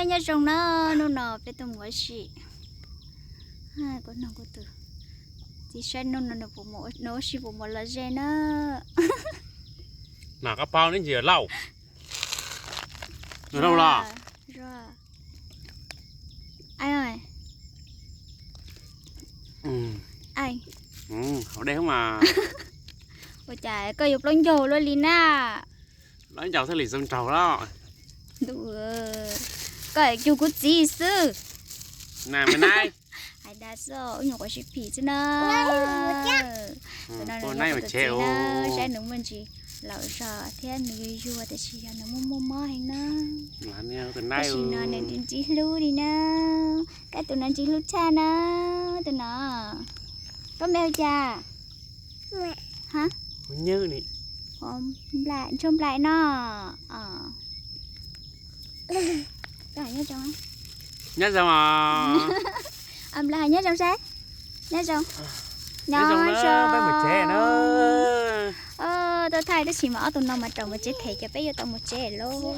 Nyob zoo na, hnub no peb tuaj mus ua si. Kuv nug kuv tus txiv saib hnub no nws puas mus, nws ua si puas mus los ze na. Mas koj paub neb ntsis lauj. Nws lauj los. Hauv dej mas. Ua cas koj yuav plaub ncaug luaj li na? Plaub ncaug thiaj li zoo nraug los. Koj cug kuv txiv xwb. Na me nai. Hais dag xwb, wb nyuam qhuav sib phim xwb na. Tus no nws yog kuv tus txiv na, saib nws muaj ntsis laus zog thiab nws yuag yuag tiam sis yog nws muaj muaj mob heev na. Tab sis no nws ntsib hlub li na. Koj tus no ntsib hlub tshaj na. Tus no, koj npe hu cas? Ntsuag Nplaim no. Nyob zoo. Nplaim hais nyob zoo saib. Nyob zoo. Nyob zoo. Peb mus tsev na. Tuaj thaij tab sis mas ob tug no mas raus mus tsev them ces peb yuav tau mus tsev lauj.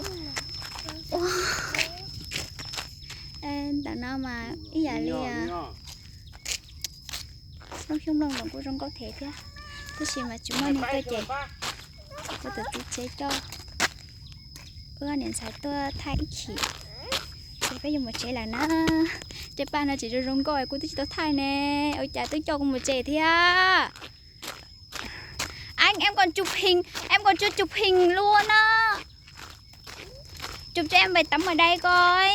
Ntawm no mas ib yam li xyoob xyoob nplooj ntoos kuj zoo nkauj them thiab, tab sis mas tsis muaj neeg tuaj ces kuv tus txiv tsev coj wb niam ntxhais tuaj thaij ib chim ces peb yuav mus tsev lawm na. Tej paj no tseem zoo zoo nkauj kuv twb tsis tau thaij ne, ua cas twb coj kuv mus tsev thiab. Anh, em còn chụp hình, em còn chưa chụp hình luôn á. Chụp cho em vài tấm ở đây coi.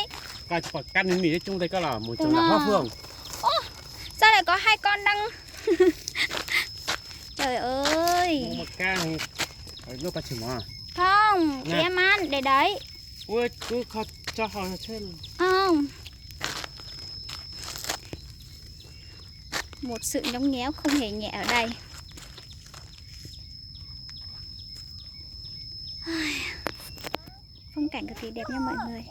Koj tsis pom kab nws nim coob tej koj los mus tsev lawm hlob Hwm. Sao lại có hai con đang. Trời ơi. Không, em ăn để đấy. Không. Một sự nhõng nhẽo không hề nhẹ ở đây. Phong cảnh cực kỳ đẹp nha mọi người.